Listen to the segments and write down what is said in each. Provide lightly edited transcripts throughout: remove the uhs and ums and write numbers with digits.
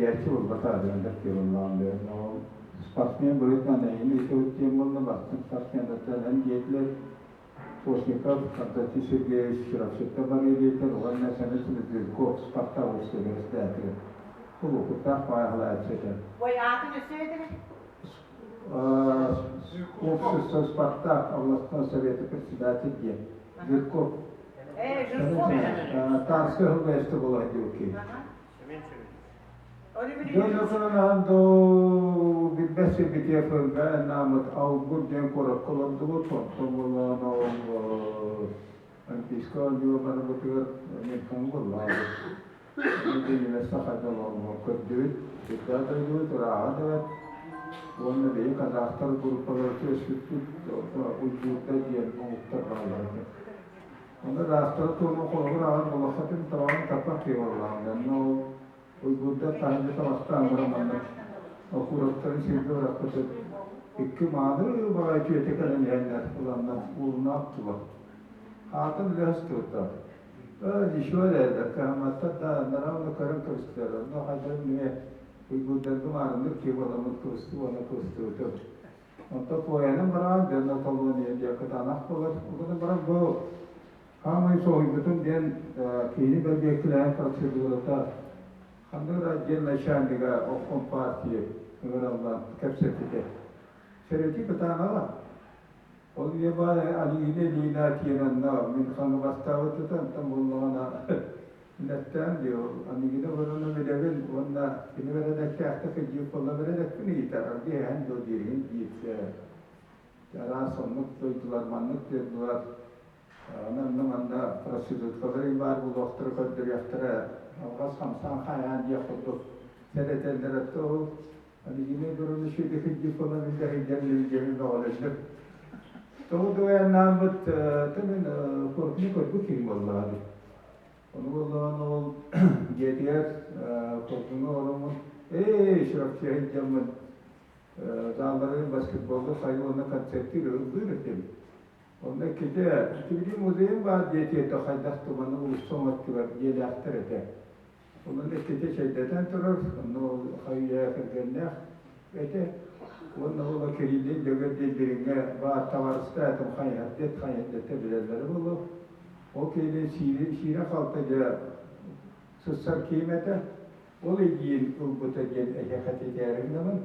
тэрийээччи буолбатах дьоннор киһи буоллаҕым. Спортсмен быһыытынан эйигин ыытыбыт диэн буолла, бастыҥ спортсменнартан эн диэтилэр. Постников Константин Сергеевич Чурапчыттан барыа диэтилэр уонна Семен Жирков Спартак общество бэрэссэдээтэлэ. Ол опыттаах баайаҕалааччы этэ. Ой, аатын өссө этэр? Общество Спартак областного совета председатель диэн. Жирков. Жирков. Тарскай хылбайасты буола диэки. Семен Семенович. Дьон өкөрөнөн доо билбэт сирбитигэр наамыт Алгур диэн куоракка олордубут. Онтон буоллаҕына ол Олимпийскай оонньууга барбытыгар Миркаҥ буоллаабыт. Кинилэр саханы олоҥҥо көрдүбүт, үрдээх дойдубут ырааҕа да бэрт. Уонна биһи казахтар группалара түөспүппүт уйгуурда диэн омуктар бааллар этэ. Онно ыраахтара туома холобур аҕан болоххотун табаҕын таппат киһи буоллаҕым. Онно ол уйгуурдар таһырдьа табахтаан баран манна окуроктарын сиргэ бырахпытын икки мааны баҕайы түөтэ кэлэн иһэннэр ыланнар уурунаах тула. Аатын үлэ сыстыбыттар. Ничего эрэ, кыһамматтар да, анараа көрөн кыбыстылар. Онно хайдах эмиэ уйгуурдарга маарыннык киһи буоламмыт кыбыстыы уонна кыбыстыбытым. Онтон куойанан бараҕын, дьонно толуон ийэ диэн кытаанах буолар. Ол баран бу хаамай соһуйбутум диэн киһини бэрбиэккилээн процедурата ханнык эрэ отдел начальнига обком партии ыҥыраллан кэпсэппитэ. Сэрэтии кытаанаҕа. Ол ийэ баай Алина Ильина тиэнэнна мин хаҥабастаабыт онтон буоллаҕына Нэттээн дии ол Анигина Ивановна билэбин уонна кини бэрэдэктээхтик илдьиир буолла бэрэдэкпин ыйытар аргы иһэн дуо диирин диир араас оннук дойдулар маннык дойдулар онон манна проституткалар баар буолуохтара көрдөрүөхтэрэ алҕас хамсаан хайаан диэх курдук сэрэтэллэрэ то Анигина Егоровна Шедехиддин буолан үллэһийдэр илдьэбин бөҕөлөннүм. Тоҕо дуояннааммыт тымын курдук көрбүт киһи буоллаҕа дии. Ону буоллаҕына ол дьиэтигэр курдуҥҥа олороммун ээ Чурапчы сылдьаммын зааллары баскетболга сайын уонна концертыыр ыллыыр этим. Онно иккитэ ити музейым баар диэтиэтэ хайдах туманы уулусса оҥоттугар дьиэлээхтэр этэ. Онон иккитэ чэйдэтэн турар, онно ол хайыйа кэргэннээх этэ. Уонна ол Кириллин Дьөгүөр диэн дириҥҥэ баар табаарыстаах этим хайыһардыт, хайыһардыттар билэллэрэ буолуо. Ол киһини сиирэ-халты дьэ сыссар киим этэ. Ол эдьиийин ылбыта диэн эһиэхэ этитээри гынабын.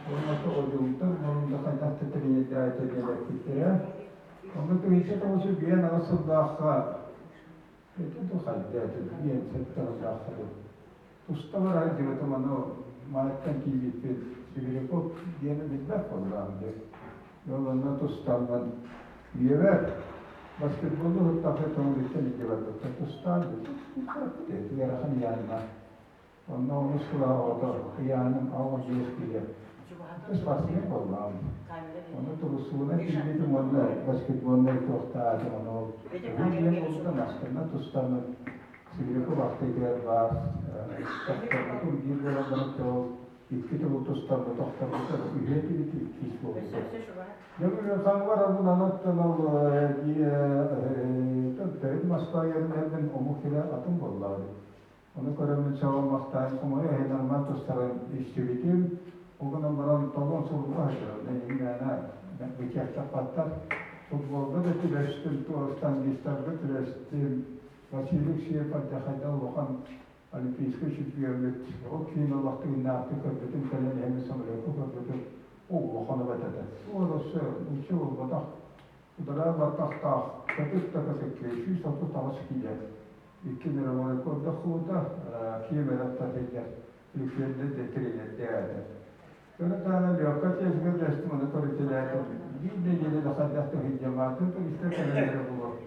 Уонна одьулуттан мурунда хайдах да тренердээбитэ диэн эппиттэрэ. Онно 1958 сыллаахха Ити да хайда этэ диэн сэттэ Туста барар дьыбытым ону Маайттан киирбиппит Сибиряков диэни билбэт буоллаҕым дии. Ол онно тустаммын үйэбэр баскетболу уһуттахха тоҥуруттан илдьэ барбыттар тустаан ыарахан ыйааһыннаах. Онно онус кылаа оҕото ыйааһыным 85 киилэ. Спортсмен буоллаҕым. Ону тубусуунан киирбитим уонна баскетбольнай туохтаатым ону ол уһун диэн буолбута масканна тустаммын Сибиряков ахтыытыгар баар тохторбутум биир буолан баран ол икки төгүл тустарбыт тохторбута үһүө этибит иккис буолбута. Дьэ хаҥвар абын анаттан ол төрүт Москва ярын омук сирэ атын буоллаҕа. Ону көрөммүн сөҕөн-махтайан хомойо иһин норман тустарын истибитим. Ол гынан баран толон сурулла сылдьар. Эйигин мээнэ бычыахтаппаттар. Футболга да түбэстим, штангистарга түбэстим. Василий Алексеев алдьархайда улахан олимпийскай чемпиоммут. Ол киин олох тыыннаахтык көрбүтүм, кэлэн иһэммин самолекка көрбүтүм. О, улахан эбэт этэ. Ол өссө нуучча буолбатах. Удараа баттахтаах, кэтит да кэтит 138 киилэ. Икки мировой көрдөххүтэ киэм эрэ үлүкүөннэ да тренердээбэтэ. Көнө таана Лёкка тиэсигэр дэстим аны көрүтэлээтим. Биир нэдиэлэ да хайдах да сылдьамаатын туристар кэлэллэрэ буолуо.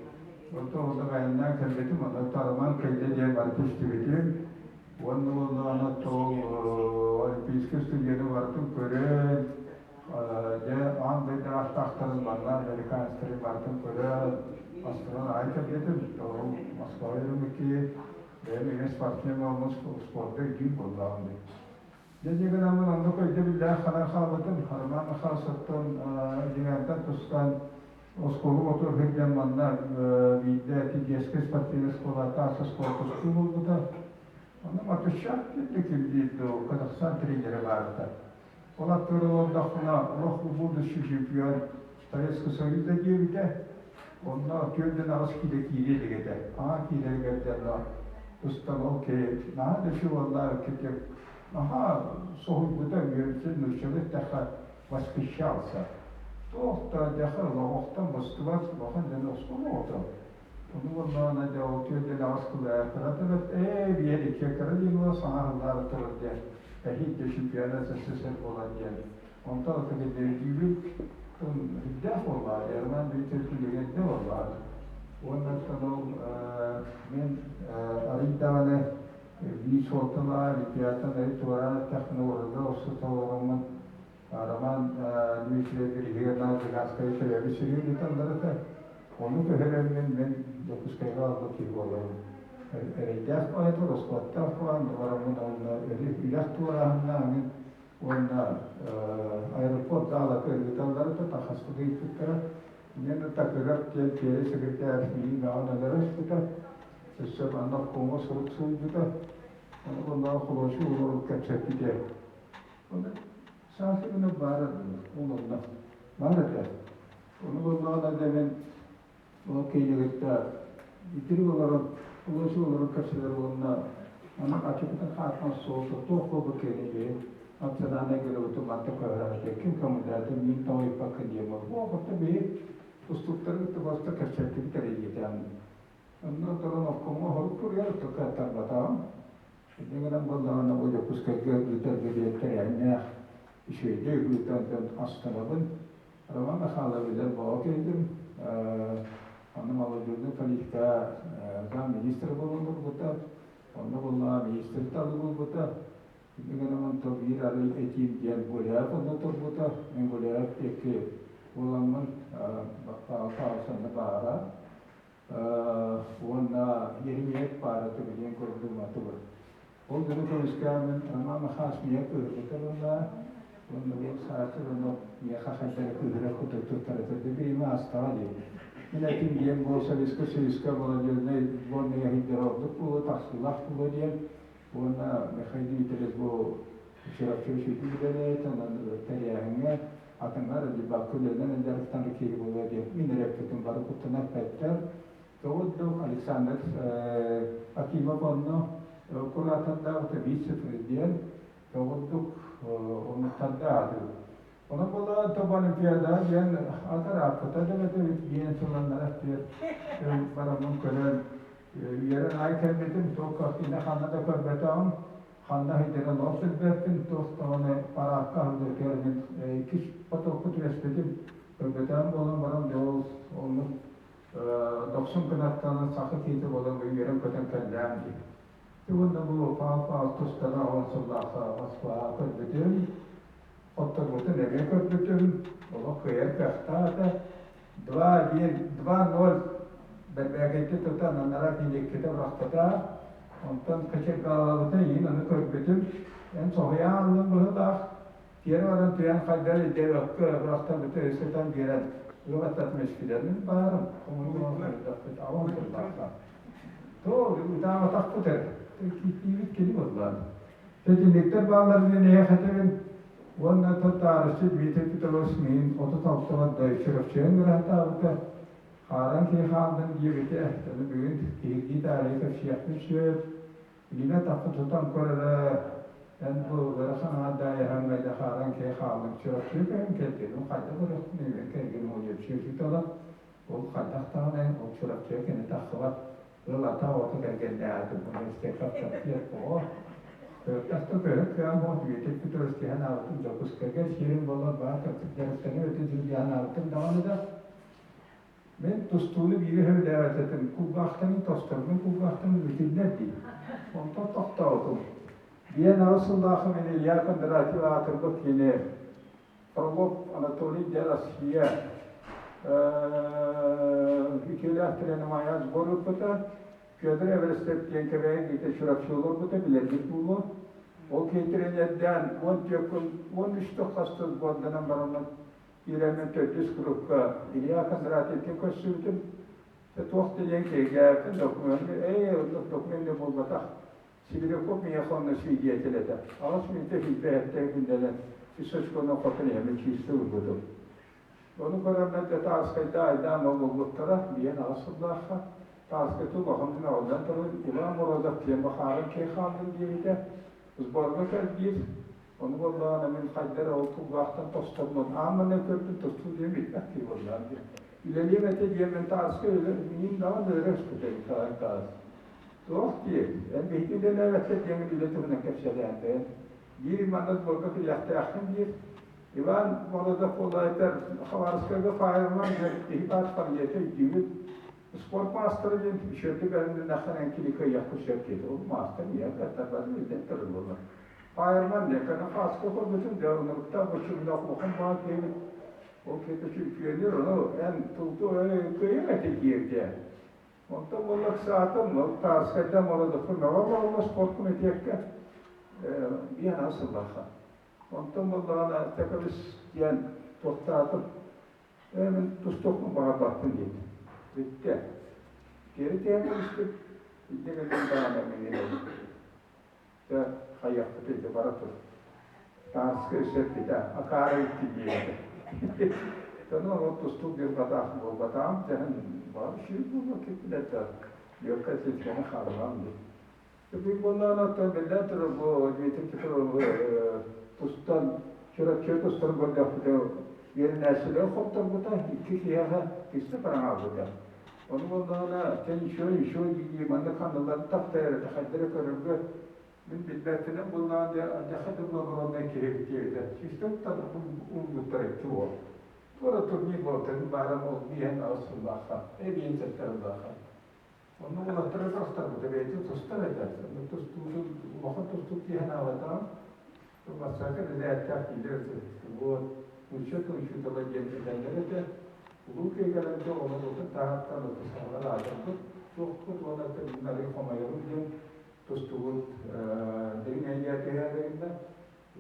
Онтон онно айаннаан кэлбитим, онно Тараман кэллэ диэн барыта истибитим. Уонна буоллаҕына тоол Олимпийскай студияны барытын көрөн, дьэ аан дойду ааттаахтарын манна американецтарын барытын көрөн, астынан аҕай кэлбитим. Ол Москваҕа үөрэммикки бэйэм эмиэ спортсмен буоламмын спорка өйдүүр буоллаҕым дии. Дьэ дьэ гынаммын оннук өйдөбүллээх ханан хаалбытым. Роман Михайловтан дьиҥэртэн тустан оскуола отур сылдьан манна биирдэ ити детскай спортивнай школа таас оскуола тустуу буолбута. Онно Матущак диэн ким дуу, Казахстан тренерэ баарыта. Ол аттыгар олордохпуна, олох будущий чемпион Советского Союза диэбитэ. Онно 48 киилэ киирэ илик этэ. Аҥаа киилэригэр дьонно тустан ол киһи наһаа да үчүгэй уоллаах иккитик наһаа соһуйбута, үөрбүтэ, нууччалыы эттэххэ восхищался. Туох да дьахар олоҕохтон бостубат улахан дьон оскуола оҕото. Ону буоллаҕына дьэ ол 48 кылаайахтара бэрт ээ биэр икки кыра диэн уол саҥа аһыллаары турар диэн эһиил да чемпионат СССР буолар диэн онтон ытык өйдүүбүн үрдээх буоллаҕа дии Роман Дмитриевич легенда буоллаҕа уонна оттон ол мин арый даҕаны биир суолталаах олимпиадаттан арый туораан эттэхпинэ ураты охсута олороммун Роман Дмитриев бирииһигэр Дьокуускайга төрөөбүт сиригэр ыыталлар этэ. Ону көһөрөммүн мин Дьокуускайга аҕалбыт киһи буоларым. Эрэйдээх поэт, ороскуоттаах поэт, бараммын уонна үрэх туорааһыннаах уонна аэропорт даалата ыыталлар этэ, тахаспыт ыйыппыттара. Инньэ Такыров диэн тиэрэ секретарь миигин мөҕөн өлөрө ыспыта. Өссө манна обкомҥа сурук суруйбута. Ону оннооҕу холуочук олорон кэпсэппитэ. Оны саас гына баара ол онно баар этэ. Ону буоллаҕына да мин ол киинигитта итирик олорон олоочу олорон көрсөлөр уонна аны ачыкытын хаатынан суолта туох буолбут киһини бэйи национальнай гырыбытын манта көһөрөөтө ким көҥүлээтэ миин тоҥуйбакка диэн буол буолбатта бэйи тустууктары кытта баста кэпсэттибит эрэ диэтээн онно туран обкомҥа хорук туруйар кыаттарбатаҕым. Инньэ гынан буоллаҕына бу Дьокуускайга ыытарга диэн тэрээһиннээх үчүгэйдик ыытан дьон астынабын. Роман Михайлов билэр бөҕө киһитим. Онно молодежный политика замминистра буолан олорбута. Онно буоллаҕа министр талыы буолбута. Инньэ гынан онтон биир арый этиим диэн Гуляев онно турбута. Мин Гуляев диэки буоламмын Павел Павлович онно баара. Уонна Еремеев баара түбүлүөн курдук матыбыр. Ол дьону көмүскээммин Роман Михайлович миэхэ кыыһырбыта буолла. Уонна бу саатыр ону миэхэ хайдах кыыһырар курдук туттара турда бириэмэ аастаҕа дии. Мин этим диэн бу Советскай Союзка молодежнай сборная иһийдэр ордук буолуо, тахсыылаах буолуо диэн. Уонна Михаил Дмитриевич бу Чурапчы үчүгэй үлэлээтэ, онон тэрээһиҥҥэ атыҥҥа дебакка үлэнэн дьарыктанар киһи буолуо диэн мин эрэ эппитим бары куттана эппэттэр. Тоҕо Александр Акимов онно куратордаабыта вице-президент тоҕурдук оннуктардааты. Онон буолла топ олимпиада диэн атарааппыта да эбит диэн сыланнара бараммын көрөн үөрэн аай кэлбитим туох киинэ ханна да көрбөтөҕүм ханна сылдьарын ол билбэппин, туох даҕаны параакка аһыллыытыгар мин иккис потокка түбэспитим. Көрбөтөҕүм буолан баран дьэ ол оннук дохсун кынаттанан саха киһитэ буолан үөрэн-көтөн кэллэҕим дии. Уонна бу Паал-Паал тустана 10 сыллаахха Москваҕа көрбүтүм, хотторбутун эмиэ көрбүтүм, олох кыайар кыахтаах этэ. 2-1, 2-0 бэрбээкэйди тутан анараа киилиэккитэ бырахпыта. Онтон кочергалаабыта иин ону көрбүтүм. Эн соһуйан аллым быһыылаах. Тиэрэ баран түһэн хайдар өйдөөбөккө бырахтарбыта өссө биэрэн ыал аттатым эспидэрмин баарым. Хомуйбут аҕам сыллаахха. То ытаабатахпыт эрэ. Киирбит кини буоллаан. Тэтинниктэр бааллар диэн эһэхэтибин уонна татаарыччы Дмитрий Петрович миин 36 да Чурапчыга ыраатаабыта. Хааран киһи хааллын диэбитэ. Ону бүгүн киһиргии таарыйа кэпсиэхпит сөп. Илиҥэ тахха тутан көр эрэ, эн бу ыарахан аҥардаайаһаҥ айда хааран киһи хааллын Чурапчыга көһөн кэргэним хайдах көрүөхпүнүй мен кэргэним уйапчы учуутала. Ол хайдах даҕаны ол Чурапчыга кини тахсыбат. Ыал ата оҕото кэргэннээҕитин университекка таптыыр оҕо. Тас да көһөр кыаҕым суох Дмитрий Петрович тиһэн аабытым Дьокуускайга сиэрим буоллар баар дьарыктаныы өтө дьылдьаан аабытым даҕаны да мин тустууну биири сөбүлээбэт этим кулгаахтарын тосторбун кулгаахтарын бүтүннэр дии онтон тохтообутум диэн 8 сыллаахым Илья Кондратьев аатырбыт кини Фролов Анатолий де Россия үтүөлээх треномайа сбор ыыппыта. Федор Эверстев диэн Кэбээйи киһитэ Чурапчы олорбута, билэргит буолуо. Ол киһи тренердээн 14 күн, 13 хас сборданан бараммын киирэммин төрдүс группа Илья Кондратьевтыын көрсүбүтүм. Туох да диэн киһигээппин документ, ээ, оннук документ буолбатах. Сибиряков миэхэ онно свидетель этэ. 8 мүнүүтэ 27 күннэнэн үс очкону хотон иһэммин чиистэ ылбытым. Ону көрөн дьэ Тааскайда айдаан ол булбуттара, биэн аҕыс сыллаахха. Тааскайта улахан мөҕүллэн туран Иван Морозов диэн бахаарын киһи хааллын диэбитэ. Сборга кэлбиир. Ону буоллаҕына мин хайда эрэ ол кулгаахтан тостоммун аан маҥнай көрбүн тостуу диэн билбэт киһи буоллаҕым дии. Үлэлиэм этэ диэммин тааска үлэ миин даҕаны өрө өспүтэ Николай Таас. Туох диир, эн биһиги үлэлээбэттэр диэҥҥин үлэ туһунан кэпсэлээн бэйэн. Биир манна сборга кэлиэхтээххин диир. Иван Морозов буолла Хабаровскайга фаерман диэн киһи баар фамилията өйдүүбүт. Спорт маастара диэн үчүгэйдик бэлэмнэннэххинэ кини кыайыахха сөп диэтэ. Ол маастар ийэ кыаттарбатын билэн турар буолла. Фаерман диэн фаска көрбүтүм дьэ оннуктаах боччумнаах улахан баар диэбит. Ол киһи чөмпүйөнүөр ону эн тулту кыайыаҥ этэ диэбитэ. Онтон буолла ыксаатым, ол Тааскайда Морозовка мөҕө олороллор спорткомитекка биэн аҕыс сыллаахха. Онтон буоллаҕына Тэкэбис диэн туохтаатым, ээ мин тустуохпун баҕарбаппын диэтим. Бүттэ. Киэри тиһэн кэбистим, инньэ гынан даҕаны миигин Дьэ, хайыахпытый ити бара тур. Тааска өссө эппитэ, акаары икки диэбитэ. Тону ол тустуук дьылҕатаах буолбатаҕым тэһэн баар үчүгэй буолуо киппилэр да Лёвка силгэни хааллаҕым дии. Бүгүн буоллаҕына оттон биллэн турар бу Дмитрий Петровы тустан Чурапчы тустан көрдөхпүтэ үөрэнээччилэри хотторбута, икки киһиэхэ киста параҥаабыта. Ону буоллаҕына чэ еще еще дии маннык ханналарын таптайар этэ хайдары көрөргө мин билбэппинэн буоллаҕына дьэ алдьархай да благороднай киһи эбит диэбитэ. Чисто уурбуттар икки уол. Туора турнир буолтарын бааран ол биэһэн аҕыс сыллаахха, эбиэн сэттэ сыллаахха. Онно уолаттары тастарбыта бэйэтин тустар этэ. Тустуутун улахан тустуук киһи анаабатаҕым. Бастакы бэдэрээттээх дииллэр этэ. Вот нуучча тыл учуутала диэн этэллэр этэ. Улуу киһи оҕолорбутун таһааттан саҥалар аатырбыт туохпут уонна тыллары хомойобут диэн тустубут дириҥ эйгэ түһээдэгиннэ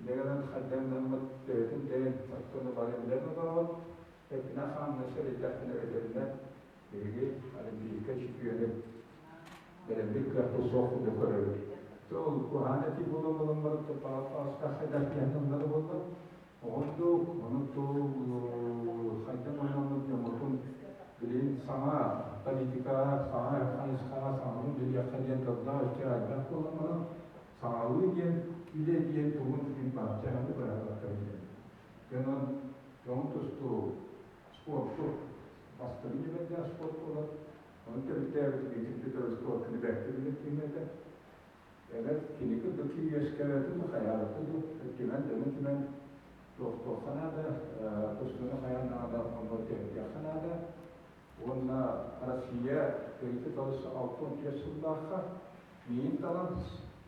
дэгэнэн хайданнаммыт төһөтүн тэйэн оттону бары билэн олоробут. Эппинэн-хааммын сэрэйдэхпинэ өтөрүнэн биһиги олимпийскай чемпионы бэлэммит кыахпыт суох курдук көрөбүт. Ол куһаҕан этии буолан баран пааска хайдах диэн тыллары буолла. Оҕонньук, ону тул хайдах онноммут дьоммутун билигин саҥа политика, саҥа хайысхаҕа саҥалыы билиэххэ диэн тыллаах өттө элбэх буолан баран, саҥалыы диэн үлэ диэн тугун мин бааччаһаны быраабаттар диэн. Дьонон дьон тустуу спорту бастакы ньүмэрдээх спорт буолар. Ону төрүттээбит Дмитрий Петрович Коркин бэркэ билэр киһи этэ. Эбэт кини курдук киһи үөскээбэтэ дуу, хайаабата дуу, түмэн дьону түмэн туохтуохха наада, тустууну хайаан наада, онно түһэрдиэххэ наада. Уонна Россия төрүтү талыс 64 сыллаахха миин талан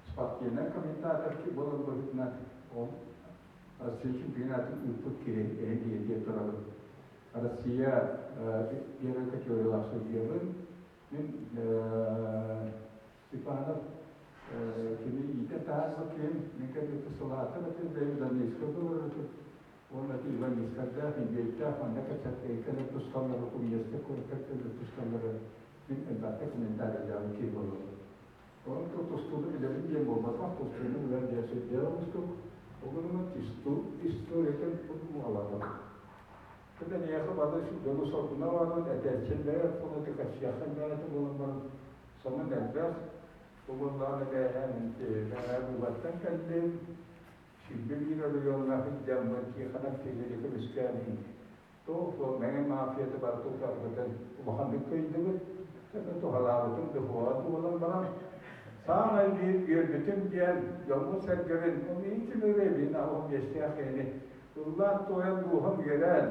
спортивнай комментатор буолар быһыытынан ол Россия чемпионатын ыыппыт киһи эһиги диэн турабын. Россия первой категориялаах судьуйабын. Мин Степанов кини иитэн таһаарбыт киһим, мин кэлбиппит сылаатар этим, бэйэм Донецкка олорор этим. Уонна Иван Искардаах, Индейтээх манна кэпсэппэккэ кэлэн тусталлары, Куйеска куоракка кэлэн тусталлары мин элбэхтик комментарийдаабыт киһи буолабын. Онон тустууну билэбин диэн буолбатах, тустууну билэр диэн сүрдээх уустук. Ол гынан историятын уһалатабын. Кытта эйиэхэ бары дьону соргуна баран, этээччи бэйэ политикаччыахха бэйэтэ буолан баран, сонун элбэх. Бу буоллаҕына бэйэм бэйэм быыбартан кэллим. 21 оройуоннаах илдьаммын Тихонов Кирилли көмүскээн туох Мэҥэ мафията бар тутарбытын улаханнык кыайдыбыт. Туһалаабытым духуоҕа буолан баран, саамай биир үөрбүтүм диэн дьоммун-сэргэбин, ол иитим ырыабын аҕыс биэстээх киһини ыллаан-туойан дууһам үөрэн,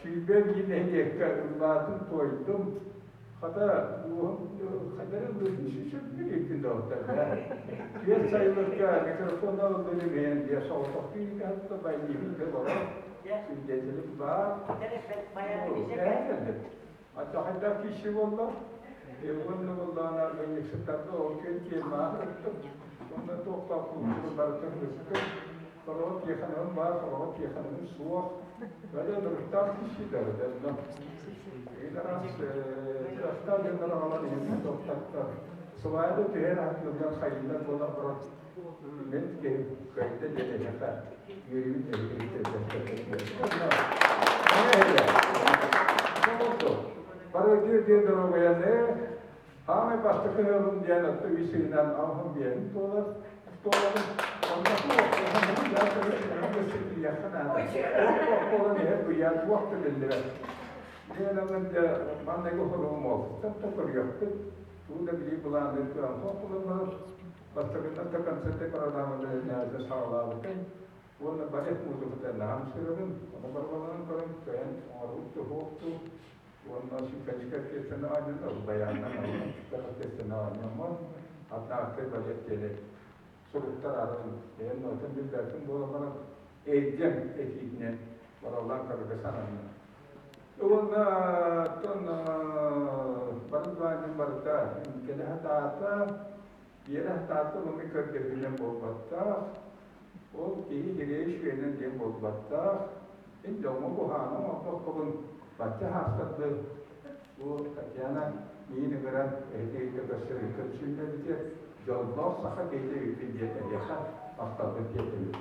21 нэһилиэккэ ыллаатым-туойдум. Хата дууһам хайдах ыллыырбын сүрдүк иһиттин доҕоттор. Түөрт сайылыкка микрофон ыллыырым диye соҕотохтуу иитэ байньыыбын да олорор. Свидетелим баар. Аттахайдаах киһи буолла. Уонна буоллаҕына ыанньыксыттарга ол күн тиэмэҕэ ыттым. Онно туохтаах култуура барытын ыттым. Сороҕо тиэхэнэбин баар, сороҕо тиэхэнэбин суох. Бэлэ нуруктаах киһи да дэннэ. Ин араас тирахтаах дьоннор аҕалан иһин тохтаттар. Свайда түһэр атыылар хайыылар буолан баран мен киһи кыайда диэн эһиэхэ үөрүүн Бары үтүө доруобуйаны хаамай бастакы ыалым диэн отто үс ыйынан алһын биэрин туолар туоларын онно буолан иһэр быйаан туох да биллибэт. Диэн ылан дьэ манныгы хоруум ол. Тапта көрүөхпүт. Туу да билии былаанныыр кыам суох буолан баран бастакыннан да концерты программаны саҕалаабытым. Уонна балет музыката наһаа сырабын. Ону барбаланан көрөн кыайан оҥорбут туһуохтуу. Уонна симфоническай оркестраны оонньоон ылбайааннан оркестраны оонньоммун. Однако балет диэни суруктар арын бэйэм ноотун билбэппин буолан баран эйгэм этиитинэн бараллаан көрөргө сананным. Уонна оттон бары планин барыта кэлэ сатаата, биэрэ сатаата уонна көрдөһүүнэн буолбаттах. Ол киһи сирэйэ үчүгэйинэн диэн буолбаттах. Мин дьоҥҥо куһаҕаны оҥорбоккобун бачча хаастарды бу Татьяна миин ыҥыран эһиги көрсөрүккэ түсүннэбитэ дьоллоох саха киһитэ үппүн диэн эһиэхэ махталбын тиэрдэбин.